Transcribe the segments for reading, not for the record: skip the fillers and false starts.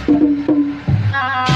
Bismillah.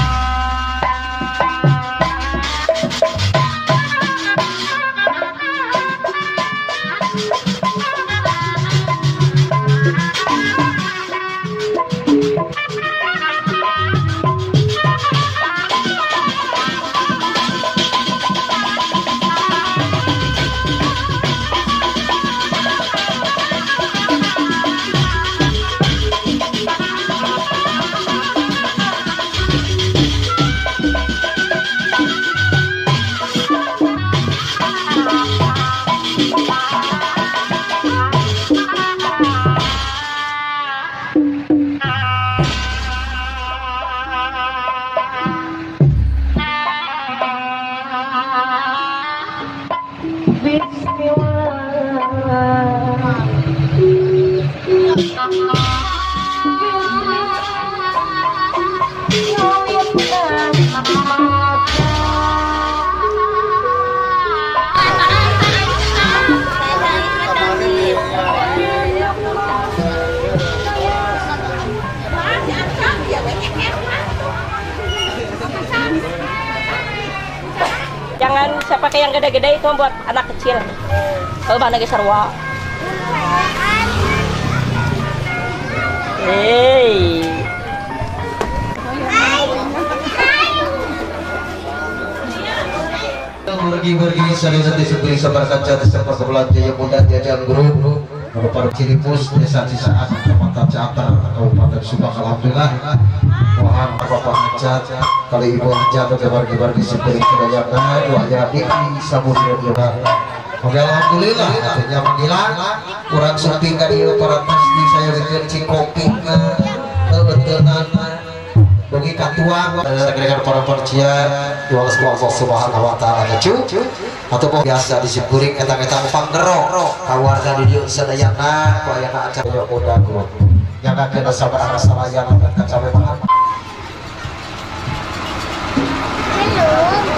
Jangan saya pakai yang gede-gede, itu buat anak kecil. Kalau mana geser wa. Hey. Pergi-pergi sari sati suri sabar kaca desa Perkebelan Jaya Muda Jajan Guru Bapak Cilipus, Desa Cisaat, Kecamatan Ciater, Kabupaten Subang. Alhamdulillah mohon Bapak Hajat kali Ibu Hajat wargi-wargi sepiring sedayana dua di samudra dia. Oke, alhamdulillah artinya manggilan kurang sumping ka dieu parantos di saya bikin cikopi beuteunana bagi katuang dengan para percia diwales ku Allah Subhanahu wa taala cu atau biasa disipuring etang-etang panggero ka warga di dieu sadayana ku ayana acara ya udah guru yang kena sabar salayana dan sampai mahal. Halo.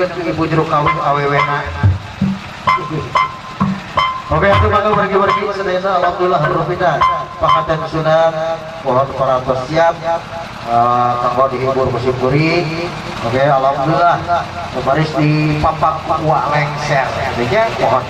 Dibejakeun ku ibu jero kawin awewena. Oke, atuh mangga wargi-wargi sadayana alhamdulillah rupina panganten sunat mohon parantos siap kanggo dihibur musim kuring. Oke, alhamdulillah baris di papak wa lengser artinya mohon.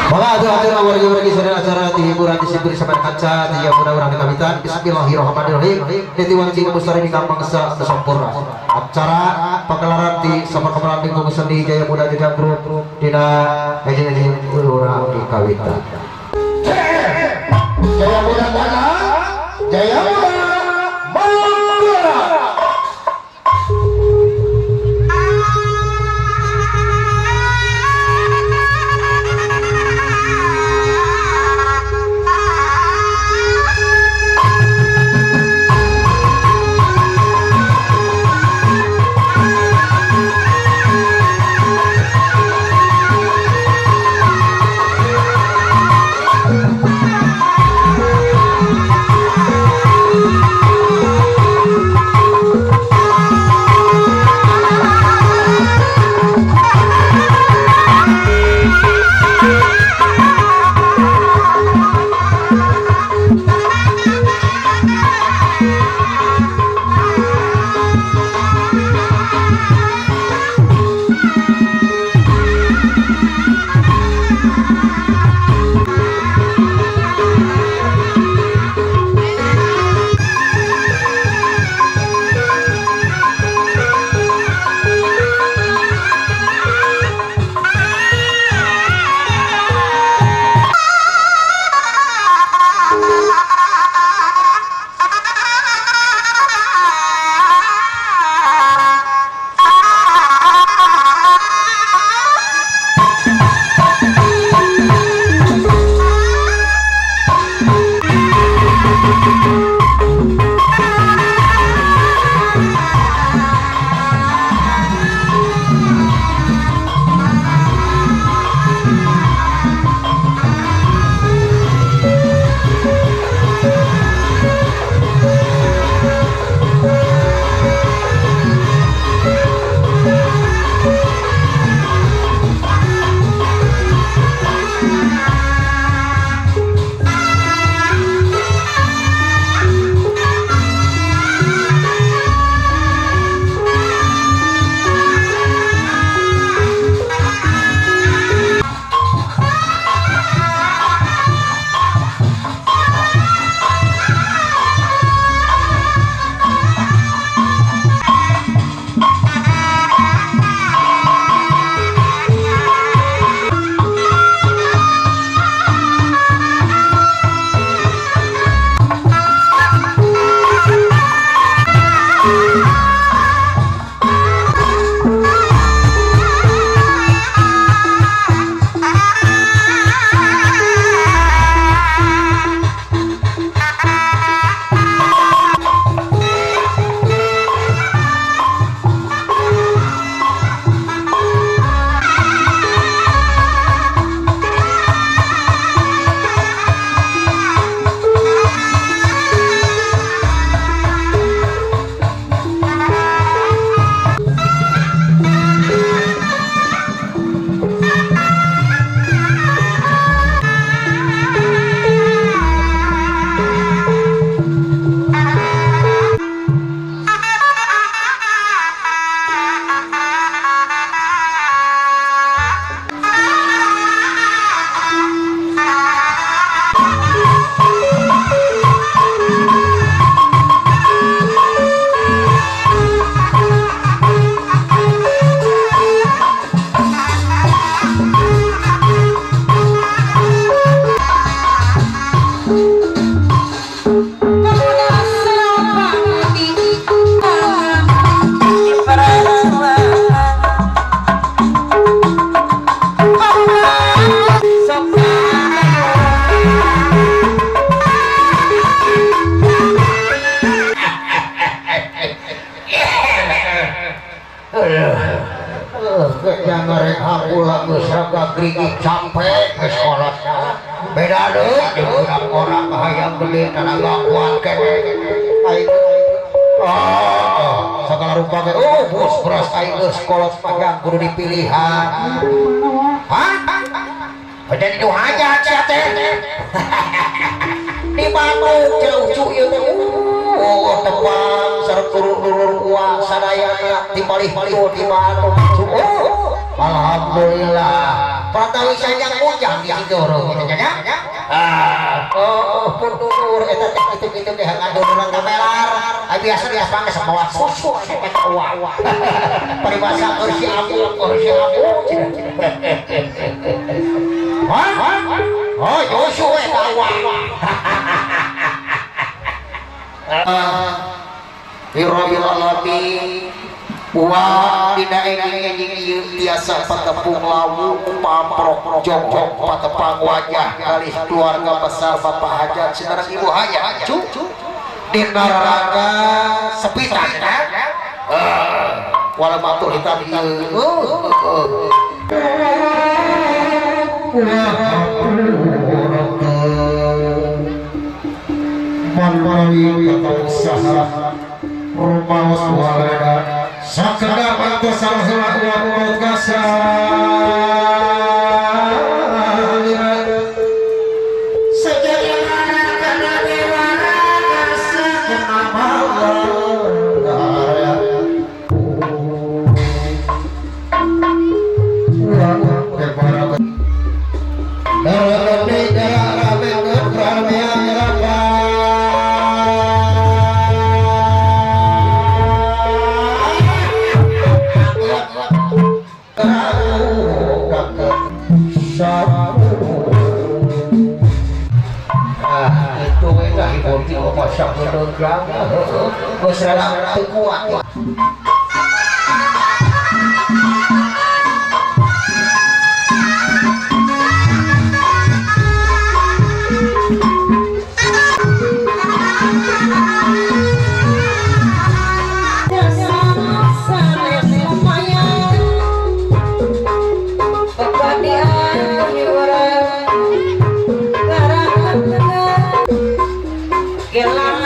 Maka atuh atur wargi-wargi sadayana acara dihiburan disiburi sampai kaca tiga muda urang dikawitan. Bismillahirrahmanirrahim. Niti wanci mustari di bangsa sempurna. Acara pagelaran di Sabah Kemelan Lingkung Seni Jaya Muda Jejak Grup dina ejen-ejen urang dikawitan. Jaya Muda mana? Jaya Muda Manggala. Sampai ke sekolah beda deh orang hayang beli tenaga kuat kene. Oh, segala rupa ge. Oh, bos beras aing geus kolot panjang kudu dipilihan. Hah? Jadi nu hajat sia teh. Di Bandung cenah ucu ieu teh. Oh, tepang sareng dulur-dulur uang sadayana di palih-palih di Bandung. Oh, alhamdulillah. Pratawis sanjang ujang di Cigorong gitu nya. Ah, oh, pun dulur eta teh kitu-kitu ge ngaduluran kamelar. Ah biasa biasa mah mawa susu eta uang. Paribasa keur si abu, keur si abu. Hah? Oh, Joshua eta uang. Irabbil alamin. Uang dina enjing ieu biasa patepung lawu pamprok jonghok patepang wajah kalih keluarga besar Bapak Hajat sareng Ibu Hajat cu dina raraga sepitan wala matur hitam ieu man kata usaha rumaos walada sakedap antosan heula uang urut kasalira sejarah kana dewara kasakena mawa uang dewara kuat. Gelang.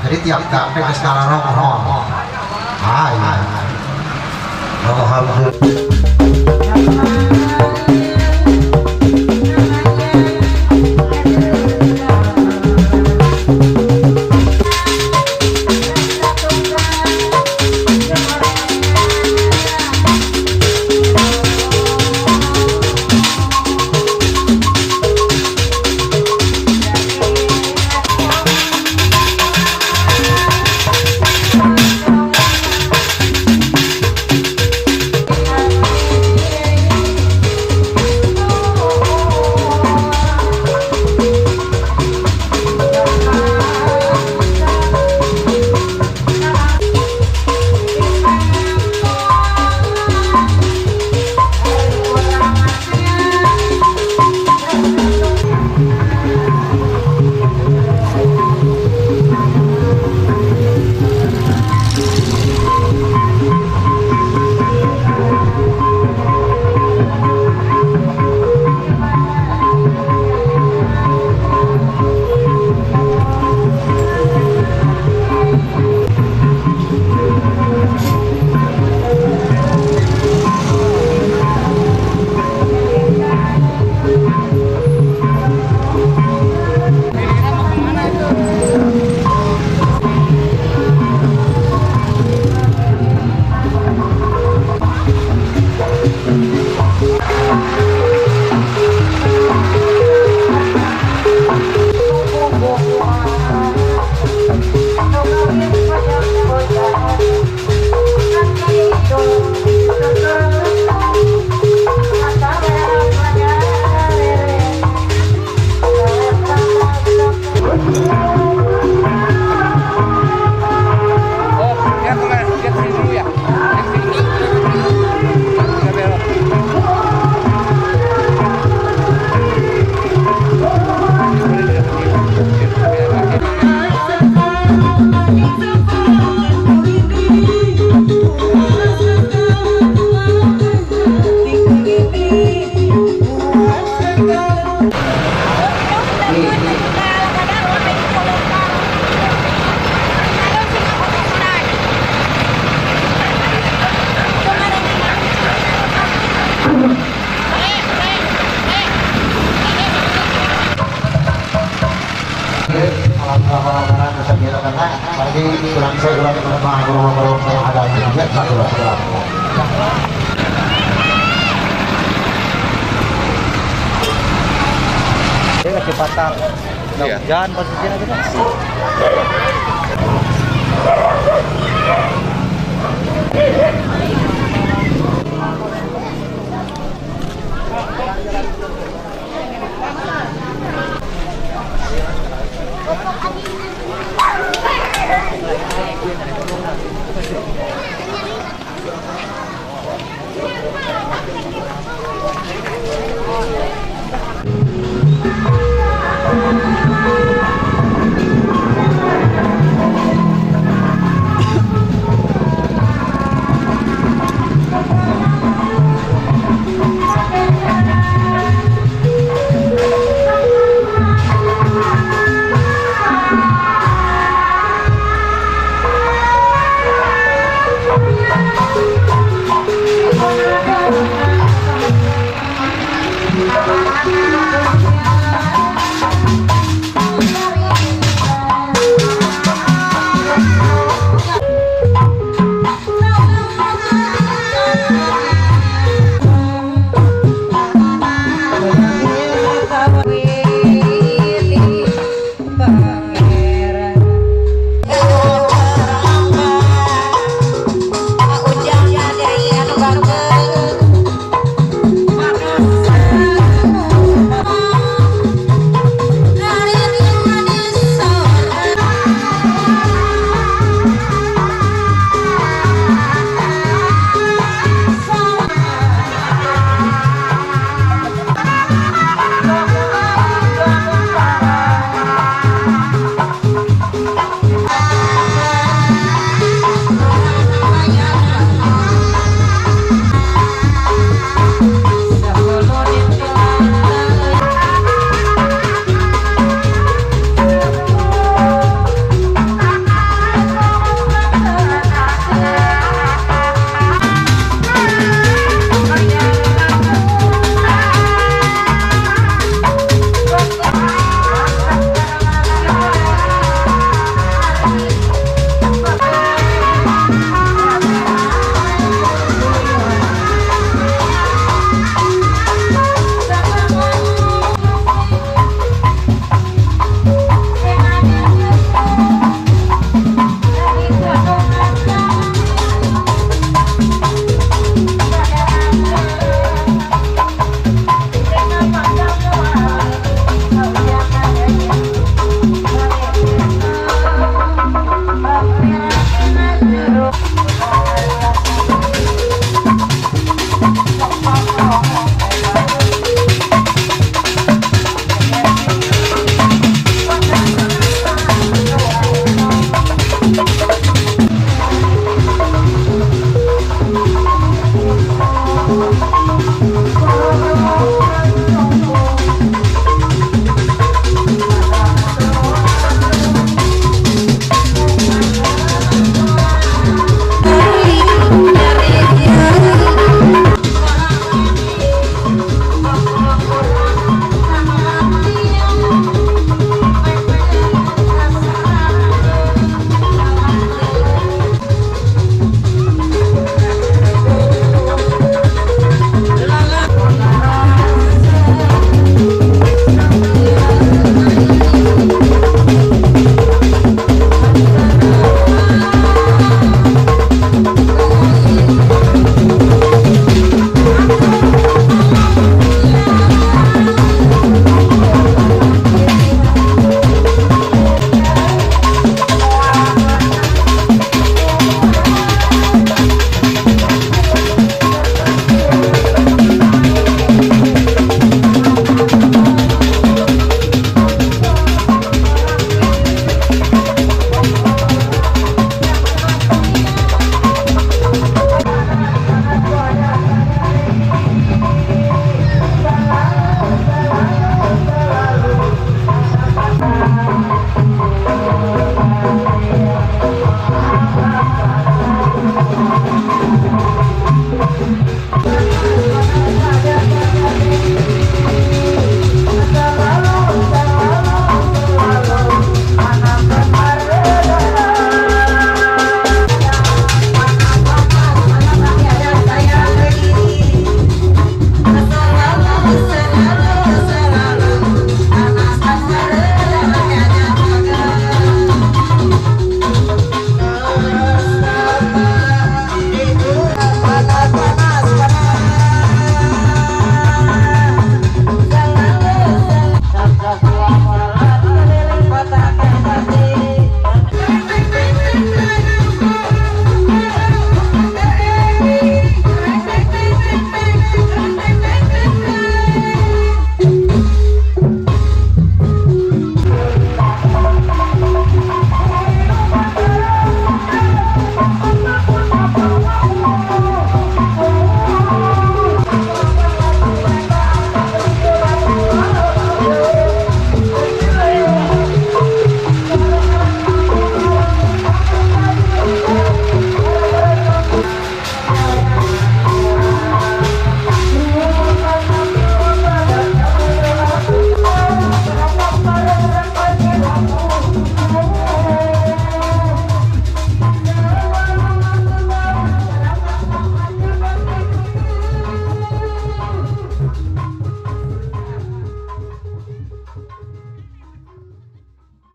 Jadi tiap kafe geus nararong. Ah iya. Alhamdulillah. Kecepatan, nggak hujan posisinya gitu.